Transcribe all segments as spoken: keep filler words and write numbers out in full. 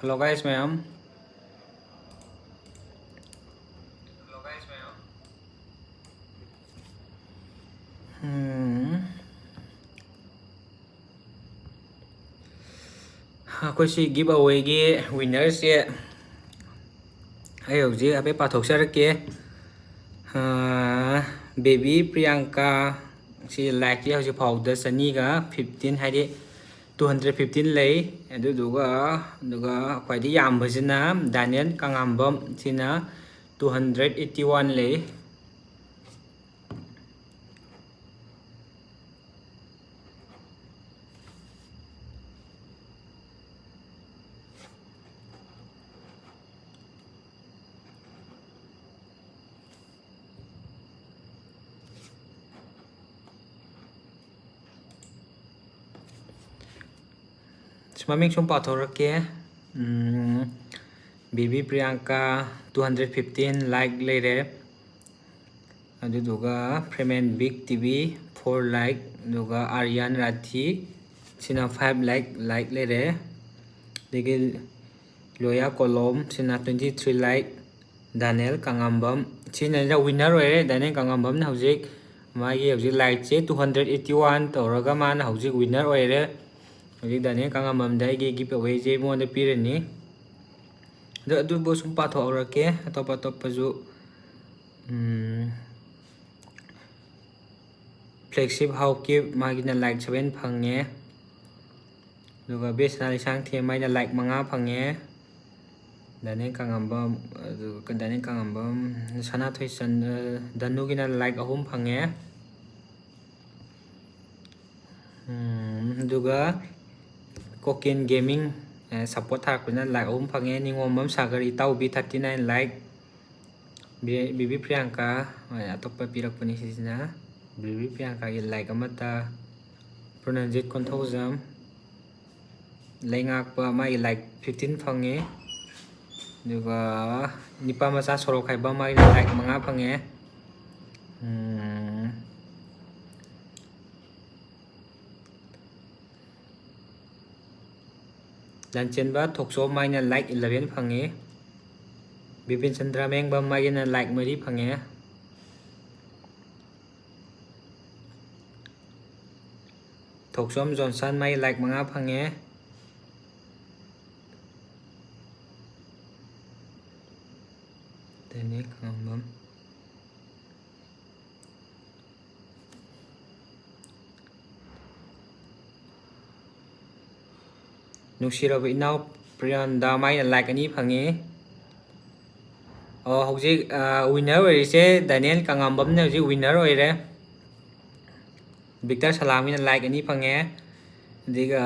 Hello guys ꯃꯌꯥꯝ꯫ ꯑꯩꯈꯣꯏ ꯁꯤ ꯒꯤꯞ ꯑꯋꯦꯒꯤ ꯋꯤꯟꯅꯔꯁꯦ ꯑꯩ ꯍꯧꯖꯤꯛ ꯍꯥꯏꯐꯦꯠ ꯄꯥꯊꯣꯛꯆꯔꯛꯀꯦ꯫ ꯕꯦꯕꯤ ꯄ꯭ꯔꯤꯌꯥꯡꯀꯥ ꯁꯤ ꯂꯥꯏꯛꯁꯤ ꯍꯧꯖꯤꯛ ꯐꯥꯎꯕꯗ ꯆꯅꯤꯒ ꯐꯤꯐꯇꯤꯟ, ꯍꯥꯏꯗꯤ two hundred fifteen ꯂꯩ꯫ ꯑꯗꯨꯗꯨꯒ ꯑꯗꯨꯒ ꯈ꯭ꯋꯥꯏꯗꯒꯤ ꯌꯥꯝꯕꯁꯤꯅ ꯗꯥꯅꯤꯌꯦꯜ ꯀꯉꯥꯝꯕꯝ, ꯁꯤꯅ two hundred eighty one ꯂꯩ꯫ ꯃꯃꯤꯡ ꯁꯨꯝ ꯄꯥꯊꯣꯔꯛꯀꯦ꯫ Baby Priyanka two hundred fifteen like ꯂꯩꯔꯦ꯫ ꯑꯗꯨꯗꯨꯒ ꯐ꯭ꯔꯦꯃꯦꯟ big T V four like, ꯑꯗꯨꯒ ꯑꯥꯔꯌꯥꯟ ꯔꯥꯊꯤ ꯁꯤꯅ five ꯂꯥꯏꯛ ꯂꯥꯏꯛ ꯂꯩꯔꯦ꯫ ꯑꯗꯒꯤ ꯂꯣꯌꯥ ꯀꯣꯂꯣꯝ ꯁꯤꯅ twenty three ꯂꯥꯏꯛ, ꯗꯥꯅꯤꯌꯦꯜ ꯀꯉꯥꯝꯕꯝ ꯁꯤꯅ ꯋꯤꯟꯅꯔ ꯑꯣꯏꯔꯦ꯫ ꯗꯥꯅꯤꯌꯦꯜ ꯀꯉꯥꯝꯕꯝꯅ ꯍꯧꯖꯤꯛ ꯃꯥꯒꯤ ꯍꯧꯖꯤꯛ ꯂꯥꯏꯛꯁꯦ two hundred eighty one ꯇꯧꯔꯒ ꯃꯥꯅ ꯍꯧꯖꯤꯛ ꯋꯤꯟꯅꯔ ꯑꯣꯏꯔꯦ꯫ ꯍꯧꯖꯤꯛ ꯗꯥꯅꯤꯌꯦꯜ ꯀꯉꯥꯝꯕꯝꯗ ꯑꯩꯒꯤ ꯒꯤꯞ ꯑꯋꯦꯁꯦ ꯃꯉꯣꯟꯗ ꯄꯤꯔꯅꯤ꯫ ꯑꯗꯣ ꯑꯗꯨꯕꯨ ꯁꯨꯝ ꯄꯥꯊꯣꯛꯍꯧꯔꯛꯀꯦ꯫ ꯑꯇꯣꯞ ꯑꯇꯣꯞꯄꯁꯨ, ꯎꯝ, ꯐ꯭ꯂꯦꯛꯁꯤꯞ ꯍꯥꯎꯀꯤꯞ ꯃꯥꯒꯤꯅ ꯂꯥꯏꯛ seven ꯐꯪꯉꯦ꯫ ꯑꯗꯨꯒ ꯕꯦꯁꯅꯥ ꯂꯩꯁꯥꯡꯊꯦꯝ ꯃꯥꯏꯅ ꯂꯥꯏꯛ ꯃꯉꯥ ꯐꯪꯉꯦ꯫ ꯗꯥꯅꯤꯌꯦꯜ ꯀꯉꯥꯝꯕꯝ, ꯑꯗꯨꯒ ꯗꯥꯅꯤꯌꯦꯜ ꯀꯉꯥꯝꯕꯝ, ꯁꯅꯥꯊꯣꯏ ꯆꯟ-, ꯗꯅꯨꯒꯤꯅ ꯂꯥꯏꯛ ꯑꯍꯨꯝ ꯐꯪꯉꯦ꯫ ꯎꯝ, ꯑꯗꯨꯒ ꯀꯣꯀꯦꯟ ꯒꯦꯃꯤꯡ, ꯑꯦ, ꯁꯞꯄꯣꯔꯠ ꯊꯥꯔꯛꯄꯅ ꯂꯥꯏꯛ ꯑꯍꯨꯝ ꯐꯪꯉꯦ꯫ ꯅꯤꯉꯣꯝꯕꯝ ꯁꯥꯒꯔ, ꯏꯇꯥꯎꯕꯤ thirty nine ꯂꯥꯏꯛ꯫ ꯕꯤ-, ꯕꯤꯕꯤ ꯄ꯭ꯔꯤꯌꯥꯡꯀꯥ, ꯍꯣꯏ, ꯑꯇꯣꯞꯄ ꯄꯤꯔꯛꯄꯅꯤ ꯁꯤꯁꯤꯅ꯫ ꯕꯤꯕꯤ ꯄ꯭ꯔꯤꯌꯥꯡꯀꯥꯒꯤ ꯂꯥꯏꯛ ꯑꯃꯠꯇ꯫ ꯄ꯭ꯔꯣꯅꯟꯖꯤꯠ ꯀꯣꯟꯊꯧꯖꯝ, ꯂꯩꯉꯥꯛꯄ, ꯃꯥꯒꯤ ꯂꯥꯏꯛ fifteen ꯐꯪꯉꯦ꯫ ꯑꯗꯨꯒ ꯅꯤꯄꯥ ꯃꯆꯥ ꯁꯣꯔꯣꯛ ꯈꯥꯏꯕ, ꯃꯥꯒꯤꯅ ꯂꯥꯏꯛ ꯃꯉꯥ ꯐꯪꯉꯦ꯫ ꯎꯝ꯫ ꯂꯟꯆꯦꯟꯕ ꯊꯣꯛꯆꯣꯝ ꯃꯥꯏꯅ like eleven ꯐꯪꯉꯦ꯫ ꯕꯤꯄꯤꯟ ꯆꯟꯗ꯭ꯔ ꯃꯌꯦꯡꯕꯝ ꯃꯥꯒꯤꯅ like ꯃꯔꯤ ꯐꯪꯉꯦ꯫ ꯊꯣꯛꯆꯣꯝ ꯖꯣꯟꯁꯟ ꯃꯥꯒꯤ like ꯃꯉꯥ ꯐꯪꯉꯦ꯫ ꯗꯦꯅꯤꯛ ꯈꯪꯉꯝꯕꯝ꯫ ꯅꯨꯡꯁꯤꯔꯕ ꯏꯅꯥꯎ ꯄ꯭ꯔꯤꯌꯥꯟꯗꯥ ꯃꯥꯏꯅ like ꯑꯅꯤ ꯐꯪꯉꯤ꯫ ꯑꯣ, ꯍꯧꯖꯤꯛ, ꯑ, winner ꯑꯣꯏꯔꯤꯁꯦ ꯗꯥꯅꯤꯌꯦꯜ ꯀꯉꯥꯝꯕꯝꯅ ꯍꯧꯖꯤꯛ winner ꯑꯣꯏꯔꯦ꯫ ꯕꯤꯛꯇꯔ ꯁꯂꯥꯝꯒꯤꯅ like ꯑꯅꯤ ꯐꯪꯉꯦ꯫ ꯑꯗꯨꯒ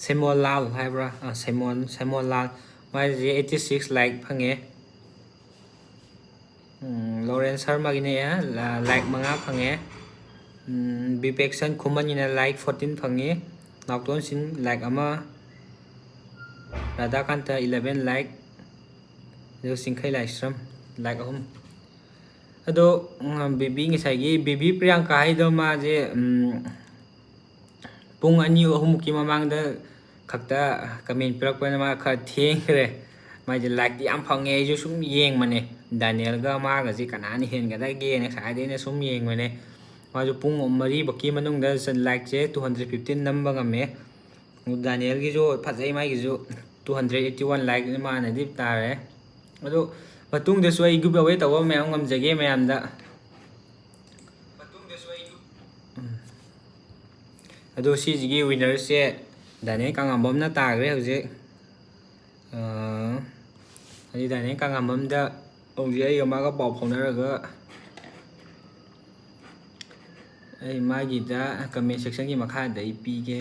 ꯁꯦꯃꯣꯟ ꯂꯥꯜ ꯍꯥꯏꯕ꯭ꯔꯥ? ꯑ, ꯁꯦꯃꯣꯟ, ꯁꯦꯃꯣꯟ ꯂꯥꯜ, ꯃꯥꯏꯁꯦ eighty six like ꯐꯪꯉꯦ꯫ ꯎꯝ, ꯂꯣꯔꯦꯟ ꯁꯔꯃꯒꯤꯅꯦ, ꯂ-, like ꯃꯉꯥ ꯐꯪꯉꯦ꯫ ꯎꯝ, ꯕꯤꯄꯦꯛꯁꯟ ꯈꯨꯃꯟꯒꯤꯅ like fourteen ꯐꯪꯉꯤ꯫ ꯅꯥꯎꯇꯣꯟ ꯁꯤꯟ like ꯑꯃ꯫ ꯔꯥꯙꯥꯀꯥꯟꯇ eleven like꯫ ꯑꯗꯨꯒ ꯆꯤꯡꯈꯩ ꯂꯥꯏꯁ꯭ꯔꯝ like ꯑꯍꯨꯝ꯫ ꯑꯗꯣ, ꯎꯝ, ꯕꯦꯕꯤ, ꯉꯁꯥꯏꯒꯤ ꯕꯦꯕꯤ ꯄ꯭ꯔꯤꯌꯥꯡꯀꯥ ꯍꯥꯏꯗꯣ ꯃꯥꯁꯦ, ꯎꯝ, ꯄꯨꯡ ꯑꯅꯤ ꯑꯍꯨꯝꯃꯨꯛꯀꯤ ꯃꯃꯥꯡꯗ ꯈꯛꯇ comment ꯄꯤꯔꯛꯄꯅ ꯃꯥ ꯈꯔ ꯊꯦꯡꯈ꯭ꯔꯦ꯫ ꯃꯥꯏꯁꯦ likeꯇꯤ ꯌꯥꯝ ꯐꯪꯉꯦ, ꯑꯩꯁꯨ ꯁꯨꯝ ꯌꯦꯡꯕꯅꯦ꯫ ꯗꯥꯅꯤꯌꯦꯜꯒ ꯃꯥꯒꯁꯦ ꯀꯅꯥꯅ ꯍꯦꯟꯒꯗꯒꯦꯅ ꯉꯁꯥꯏꯗꯩ ꯑꯩꯅ ꯁꯨꯝ ꯌꯦꯡꯕꯅꯦ꯫ ꯃꯥꯁꯨ ꯄꯨꯡ ꯃꯔꯤꯐꯧꯀꯤ ꯃꯅꯨꯡꯗ likeꯁꯦ two hundred fifteen ꯅꯝꯕ ꯉꯝꯃꯦ꯫ ꯗꯥꯅꯤꯌꯦꯜꯒꯤꯁꯨ ꯐꯖꯩ, ꯃꯥꯒꯤꯁꯨ two hundred eighty one like ꯃꯥꯅꯗꯤ ꯇꯥꯔꯦ꯫ ꯑꯗꯣ ꯃꯇꯨꯡꯗꯁꯨ ꯑꯩ giveaway ꯇꯧꯕ ꯃꯌꯥꯝ ꯉꯝꯖꯒꯦ ꯃꯌꯥꯝꯗ꯫ ꯎꯝ꯫ ꯑꯗꯣ ꯁꯤꯁꯤꯒꯤ winnerꯁꯦ ꯗꯥꯅꯤꯌꯦꯜ ꯀꯉꯥꯝꯕꯝꯅ ꯇꯥꯈ꯭ꯔꯦ ꯍꯧꯖꯤꯛ꯫ ꯑꯥ, ꯑꯩ ꯗꯥꯅꯤꯌꯦꯜ ꯀꯉꯥꯝꯕꯝꯗ ꯍꯧꯖꯤꯛ ꯑꯩꯒ ꯃꯥꯒ ꯄꯥꯎ ꯐꯥꯎꯅꯔꯒ ꯑꯩ ꯃꯥꯒꯤꯗ comment sectionꯒꯤ ꯃꯈꯥꯗ ꯑꯩ ꯄꯤꯒꯦ꯫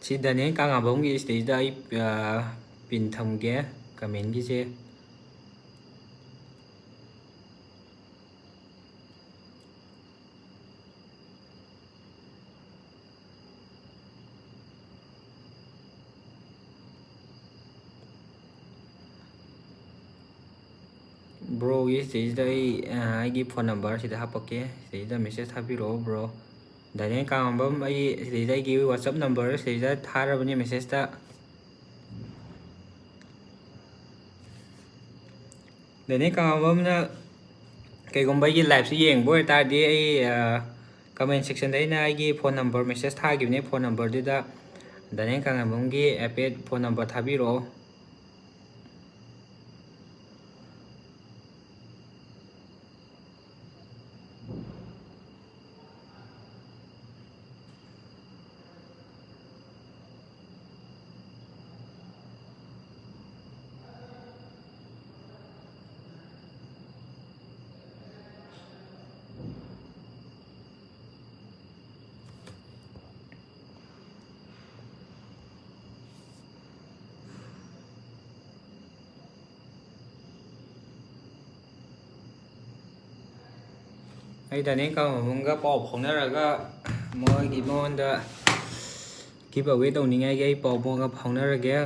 ꯁꯤ ꯗꯥꯅꯤꯌꯦꯜ ꯀꯪꯂꯥꯕꯝꯒꯤ ꯁꯤꯗꯩꯁꯤꯗ ꯑꯩ, ꯑ, ꯄꯤꯟ ꯊꯝꯒꯦ, ꯀꯃꯦꯟꯒꯤꯁꯦ꯫ ꯕ꯭ꯔꯣꯒꯤ ꯁꯤꯗꯩꯁꯤꯗ ꯑꯩ, ꯑ, ꯑꯩꯒꯤ ꯐꯣꯟ ꯅꯝꯕꯔ ꯁꯤꯗ ꯍꯥꯞꯄꯛꯀꯦ꯫ ꯁꯤꯗꯩꯁꯤꯗ ꯃꯦꯁꯦꯖ ꯊꯥꯕꯤꯔꯛꯑꯣ, ꯕ꯭ꯔꯣ꯫ ꯗꯥꯅꯤꯌꯦꯜ ꯀꯪꯂꯥꯕꯝ, ꯑꯩ ꯁꯤꯗꯩꯗ ꯑꯩꯒꯤ ꯋꯥꯆꯞ ꯅꯝꯕꯔ ꯁꯤꯗꯩꯗ ꯊꯥꯔꯕꯅꯤ ꯃꯦꯁꯦꯖꯇ꯫ ꯗꯥꯅꯤꯌꯦꯜ ꯀꯪꯂꯥꯕꯝꯅ ꯀꯩꯒꯨꯝꯕ ꯑꯩꯒꯤ ꯂꯥꯏꯞꯁꯤ ꯌꯦꯡꯕ ꯑꯣꯏꯇꯥꯔꯗꯤ, ꯑꯩ, ꯑ, ꯀꯃꯦꯟ ꯁꯦꯛꯁꯟꯗ ꯑꯩꯅ ꯑꯩꯒꯤ ꯐꯣꯟ ꯅꯝꯕꯔ ꯃꯦꯁꯦꯖ ꯊꯥꯈꯤꯕꯅꯦ, ꯐꯣꯟ ꯅꯝꯕꯔꯗꯨꯗ ꯗꯥꯅꯤꯌꯦꯜ ꯀꯪꯂꯥꯕꯝꯒꯤ ꯑꯦꯄꯦꯠ ꯐꯣꯟ ꯅꯝꯕꯔ ꯊꯥꯕꯤꯔꯛꯑꯣ꯫ ꯑꯩ ꯗꯥꯅꯤꯌꯦꯜ ꯀꯪꯂꯥꯕꯝꯒ ꯄꯥꯎ ꯐꯥꯎꯅꯔꯒ ꯃꯣꯏꯒꯤ, ꯃꯉꯣꯟꯗ ꯒꯤꯐ ꯑꯋꯦ ꯇꯧꯅꯤꯡꯉꯥꯏꯒꯤ ꯑꯩ ꯄꯥꯎ ꯃꯉꯣꯟꯗ ꯐꯥꯎꯅꯔꯒꯦ꯫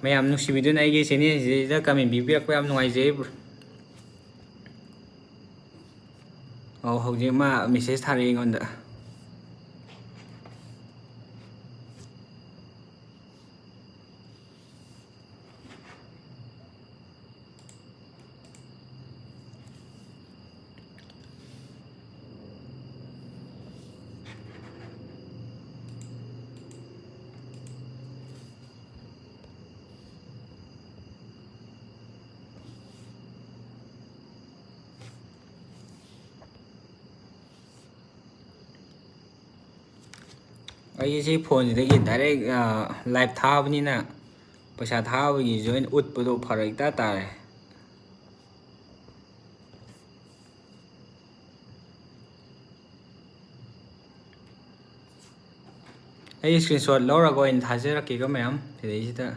ꯃꯌꯥꯝ ꯅꯨꯡꯁꯤꯕꯤꯗꯨꯅ ꯑꯩꯒꯤ ꯆꯦꯅꯦꯜꯁꯤꯗ ꯀꯃꯦꯟ ꯄꯤꯕꯤꯔꯛꯄ ꯌꯥꯝ ꯅꯨꯡꯉꯥꯏꯖꯩ꯫ ꯑꯧ, ꯍꯧꯖꯤꯛ ꯃꯥ ꯃꯦꯁꯦꯖ ꯊꯥꯔꯛꯑꯦ ꯑꯩꯉꯣꯟꯗ꯫ ꯑꯩꯁꯦ ꯐꯣꯟꯁꯤꯗꯒꯤ ꯗꯥꯏꯔꯦꯛ, ꯑ, ꯂꯥꯏꯞ ꯊꯥꯕꯅꯤꯅ ꯄꯩꯁꯥ ꯊꯥꯕꯒꯤꯁꯨ ꯑꯩꯅ ꯎꯠꯄꯗꯣ ꯐꯔꯛ ꯏꯇꯥ ꯇꯥꯔꯦ꯫ ꯑꯩ screenshot ꯂꯧꯔꯒ ꯑꯣꯏꯅ ꯊꯥꯖꯔꯛꯀꯦꯀꯣ ꯃꯌꯥꯝ ꯁꯤꯗꯩꯁꯤꯗ꯫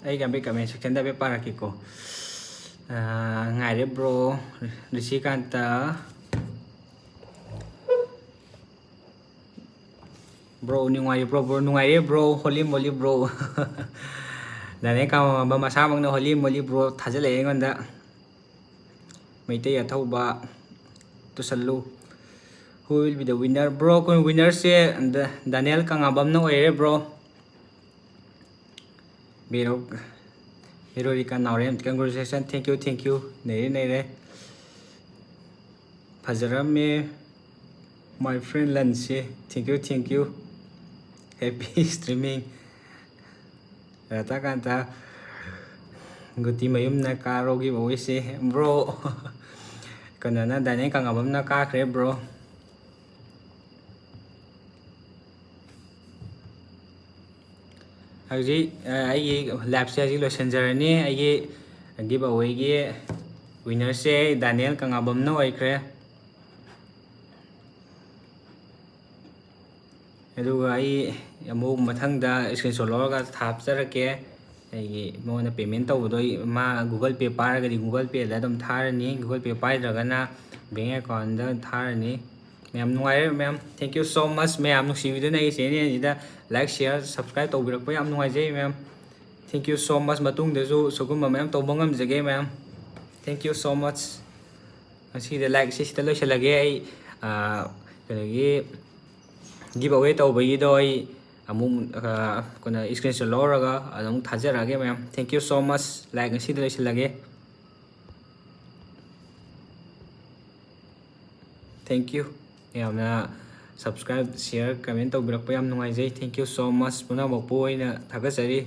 ꯑꯩꯒꯤ ꯑꯝꯕꯤ comment sectionꯗ ꯑꯝꯕꯤ ꯄꯥꯔꯛꯀꯦꯀꯣ꯫ ꯑꯥ, ꯉꯥꯏꯔꯦ bro, ꯔꯤꯁꯤꯀꯥꯟꯇ꯫ Bro, ꯅꯨꯡꯉꯥꯏꯔꯤꯕ꯭ꯔꯣ bro? ꯅꯨꯡꯉꯥꯏꯔꯦ bro, holy moly bro꯫ ꯗꯥꯅꯦ ꯀꯥꯃꯕ ꯃꯁꯥꯃꯛꯅ holy moly bro ꯊꯥꯖꯤꯜꯂꯛꯑꯦ ꯑꯩꯉꯣꯟꯗ꯫ Meitei ꯑꯊꯧꯕ ꯇꯨꯁꯜꯂꯨ꯫ Who will be the winner? Bro, ꯑꯩꯈꯣꯏ winnerꯁꯦ ꯗ-, ꯗꯥꯅꯤꯌꯦꯜ ꯀꯪꯂꯥꯕꯝꯅ ꯑꯣꯏꯔꯦ bro꯫ ꯕꯦꯔꯣ-, ꯕꯦꯔꯣꯔꯤꯀꯥ Naorem, congratulations, thank you, thank you꯫ ꯅꯩꯔꯦ, ꯅꯩꯔꯦ꯫ ꯐꯖꯔꯝꯃꯦ, my friend ꯂꯟꯁꯦ, thank you, thank you꯫ Happy streaming꯫ ꯔꯇꯥꯀꯥꯟꯇ, ꯒꯨꯇꯤ ꯃꯌꯨꯝꯅ ꯀꯥꯔꯣꯒꯤ ꯕꯣꯏꯁꯦ, bro꯫ ꯀꯩꯅꯣꯅ, Daniel ꯀꯪꯂꯥꯕꯝꯅ ꯀꯥꯈ꯭ꯔꯦ, bro꯫ ꯍꯧꯖꯤꯛ, ꯑ, ꯑꯩꯒꯤ liveꯁꯦ ꯍꯧꯖꯤꯛ ꯂꯣꯏꯁꯤꯟꯖꯔꯅꯤ꯫ ꯑꯩꯒꯤ giveawayꯒꯤ winnerꯁꯦ ꯗꯥꯅꯤꯌꯦꯜ ꯀꯪꯂꯥꯕꯝꯅ ꯑꯣꯏꯈ꯭ꯔꯦ꯫ ꯑꯗꯨꯒ ꯑꯩ ꯑꯃꯨꯛ ꯃꯊꯪꯗ screenshot ꯂꯧꯔꯒ ꯊꯥꯞꯆꯔꯛꯀꯦ꯫ ꯑꯩꯒꯤ ꯃꯉꯣꯟꯗ payment ꯇꯧꯕꯗꯣ ꯑꯩ, ꯃꯥ Google Pay ꯄꯥꯏꯔꯒꯗꯤ Google Payꯗ ꯑꯗꯨꯝ ꯊꯥꯔꯅꯤ, Google Pay ꯄꯥꯏꯗ꯭ꯔꯒꯅ bank accountꯗ ꯊꯥꯔꯅꯤ꯫ ꯃꯌꯥꯝ ꯅꯨꯡꯉꯥꯏꯔꯦ ꯃꯌꯥꯝ, thank you so much ꯃꯌꯥꯝ ꯅꯨꯡꯁꯤꯕꯤꯗꯨꯅ ꯑꯩꯒꯤ channelꯁꯤꯗ like, share, subscribe ꯇꯧꯕꯤꯔꯛꯄ ꯌꯥꯝ ꯅꯨꯡꯉꯥꯏꯖꯩ ꯃꯌꯥꯝ꯫ Thank you so much꯫ ꯃꯇꯨꯡꯗꯁꯨ ꯁꯤꯒꯨꯝꯕ ꯃꯌꯥꯝ ꯇꯧꯕ ꯉꯝꯖꯒꯦ ꯃꯌꯥꯝ꯫ Thank you so much꯫ ꯉꯁꯤꯗ ꯂꯥꯏꯛꯁꯦ ꯁꯤꯗ ꯂꯣꯏꯁꯤꯜꯂꯒꯦ꯫ ꯑꯩ ꯑꯥ, ꯀꯩꯅꯣꯒꯤ ꯒꯤꯞ ꯑꯋꯦ ꯇꯧꯕꯒꯤꯗꯣ ꯑꯩ ꯑꯃꯨꯛ ꯑꯥ, ꯀꯩꯅꯣ ꯏꯁꯀ꯭ꯔꯤꯟꯁꯣꯠ ꯂꯧꯔꯒ ꯑꯗꯨꯝ ꯊꯥꯖꯔꯛꯑꯒꯦ ꯃꯌꯥꯝ꯫ Thank you so much꯫ Like ꯉꯁꯤꯗ ꯂꯣꯏꯁꯤꯜꯂꯒꯦ꯫ Thank you꯫ ꯌꯥꯝꯅ subscribe, share, comment ꯇꯧꯕꯤꯔꯛꯄ ꯌꯥꯝ ꯅꯨꯡꯉꯥꯏꯖꯩ꯫ Thank you so much꯫ ꯄꯨꯝꯅꯃꯛꯄꯨ ꯑꯩꯅ ꯊꯥꯒꯠꯆꯔꯤ꯫